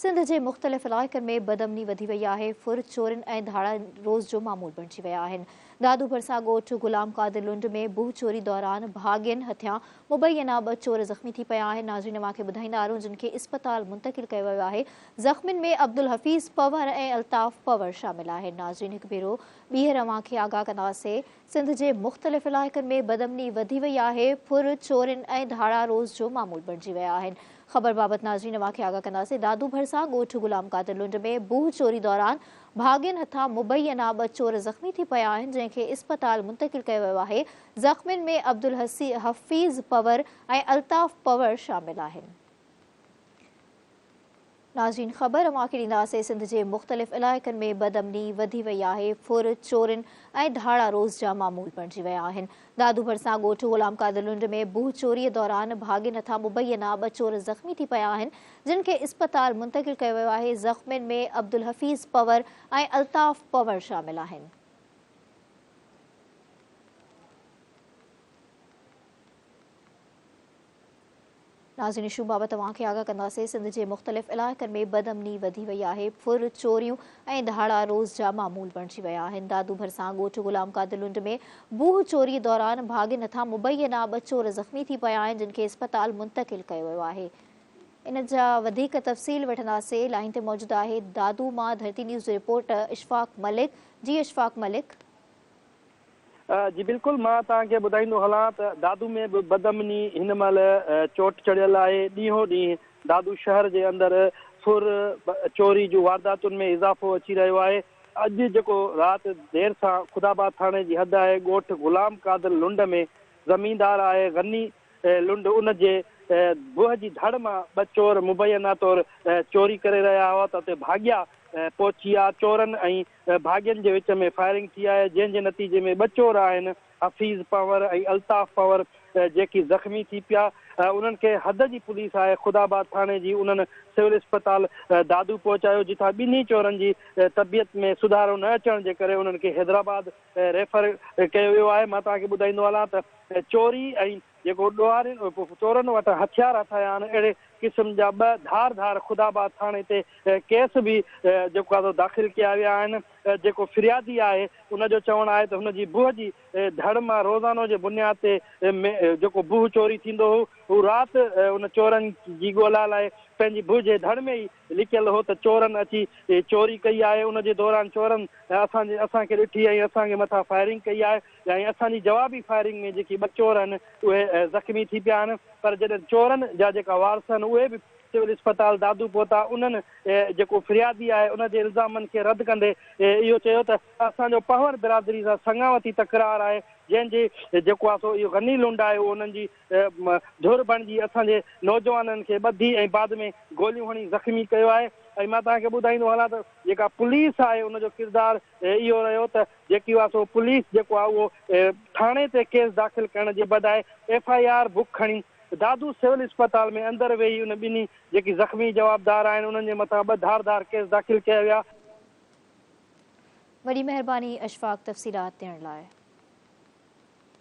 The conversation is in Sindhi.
سنڌ جي مختلف علائقن ۾ بدامني وڌي وئي آهي، ڦر، چورين ۽ ڌاڙا روز جو معمول بڻجي ويا آهن. دادو ڀرسان ڳوٺ غلام قادر لنڊ ۾ بوهه چوري دوران ڀاڳين هٿيان مبينا ٻه چور زخمي ٿي پيا آهن. ناظرين اوهان کي ٻڌائيندا هلون جن کي اسپتال منتقل ڪيو ويو آهي. زخمين ۾ عبدالحفيظ پنهور ۽ الطاف پنهور شامل آهن. ناظرين هڪ ڀيرو ٻيهر اوهان کي آگاهه ڪنداسين سنڌ جي مختلف علائقن ۾ بدامني وڌي وئي آهي، ڦر، چورين ۽ ڌاڙا روز جو معمول بڻجي ويا آهن. خبر بابت ناظرين اوهان کي آگاهه ڪنداسين دادو ڀرسان ڳوٺ غلام قادر لنڊ ۾ بوهه چوري دوران ڀاڳين هٿان مبينا ٻه چور زخمي ٿي پيا آهن جنهن کي اسپتال منتقل ڪيو ويو آهي زخمين ۾ عبدالحفيظ پنهور ۽ الطاف پنهور شامل آهن. ناظرين خبر اوهان کي ڏينداسين سنڌ جي مختلف علائقن ۾ بدامني وڌي وئي آهي، ڦر، چورين ۽ ڌاڙا روز جا معمول بڻجي ويا آهن. دادو ڀرسان ڳوٺ غلام قادر لنڊ ۾ بوهه چوري دوران ڀاڳين هٿان مبينا ٻه چور زخمي ٿي پيا آهن، جن کي اسپتال منتقل ڪيو ويو آهي، زخمين ۾ عبدالحفيظ پنهور ۽ الطاف پنهور شامل آهن. ناظرين اشو بابت اوهان کي آگاهه ڪنداسين سنڌ جي مختلف علائقن ۾ بدامني وڌي وئي آهي ڦر چوريون ۽ ڌاڙا روز جا معمول بڻجي ويا آهن دادو ڀرسان ڳوٺ غلام قادر لنڊ ۾ بوهه چوري دوران ڀاڳين هٿان مبينا ٻه چور زخمي ٿي پيا آهن جن کي اسپتال منتقل ڪيو ويو آهي ان جا وڌيڪ تفصيل وٺنداسين لائين تي موجود آهي دادو مان ڌرتي نيوز جو رپورٽر اشفاق ملڪ جي اشفاق ملڪ. جي بلڪل مان توهان کي ٻڌائيندو هلان ته دادو ۾ به بدامني هن مهل چوٽ چڙهيل آهي ڏينهون ڏينهن دادو شهر جي اندر ڦر چوري جون وارداتن ۾ اضافو اچي رهيو آهي اڄ جيڪو رات دير سان خدا آباد ٿاڻي جي حد آهي ڳوٺ غلام قادر لنڊ ۾ زميندار آهي غني لنڊ ان جي بوهه جي ڌڙ مان ٻه چور مبينا طور چوري ڪري رهيا هئا ته اتي ڀاڳيا پهچي ويا چورن ۽ ڀاڳين جي وچ ۾ فائرنگ ٿي آهي جنهن جي نتيجي ۾ ٻه چور آهن حفيظ پنهور ۽ الطاف پنهور جيڪي زخمي ٿي پيا انهن کي حد جي پوليس آهي خدا آباد ٿاڻي جي انهن سول اسپتال دادو پهچايو جتان ٻنهي چورن جي طبيعت ۾ سڌارو نه اچڻ جي ڪري انهن کي حيدرآباد ريفر ڪيو ويو آهي مان توهان کي ٻڌائيندو هلان ته چوري ۽ جيڪو ڏوهارين چورن وٽ هٿيار هٿ آيا آهن اهڙي قسم جا ٻه ڌار ڌار خدا آباد ٿاڻي تي ڪيس به جيڪو آهي سو داخل ڪيا ويا آهن جيڪو فريادي آهي ان جو چوڻ آهي ته هن جي بوهه جي ڌڙ مان روزانو جي بنياد تي جيڪو بوهه چوري ٿيندو هو هو رات ان چورن جي ڳولا لاء پنهنجي بوهه جي ڌڙ ۾ ئي لڪيل هو ته چورن اچي چوري ڪئي آهي ان جي دوران چورن اسان جي اسان کي ڏٺي ۽ اسان کي مٿان فائرنگ ڪئي آهي ۽ اسان جي جوابي فائرنگ ۾ جيڪي ٻه چور آهن اهي زخمي ٿي پيا آهن پر جڏهن چورن جا جيڪا وارث آهن اهي به سول اسپتال دادو پهتا انهن جيڪو فريادي آهي ان جي الزامن کي رد ڪندي اهو چيو ته اسان جو پنهور برادري سان سڱاوتي تڪرار آهي جنهن جي جيڪو آهي سو اهو غني لنڊ آهي اهو انهن جي ڌر بڻجي اسان جي نوجوانن کي ٻڌي ۽ بعد ۾ گوليون هڻي زخمي ڪيو آهي ۽ مان توهان کي ٻڌائيندو هلان ته جيڪا پوليس آهي ان جو ڪردار اهو رهيو ته جيڪي آهي سو پوليس جيڪو آهي اهو ٿاڻي تي ڪيس داخل ڪرڻ جي بجاء ايف I R book کڻي دادو سول اسپتال ۾ اندر ويهي ان ٻنهي جيڪي زخمي جوابدار آهن انهن جي مٿان ٻه ڌار ڌار ڪيس داخل ڪيا ويا. وڏي مهرباني اشفاق تفصيلات ڏيڻ لاء.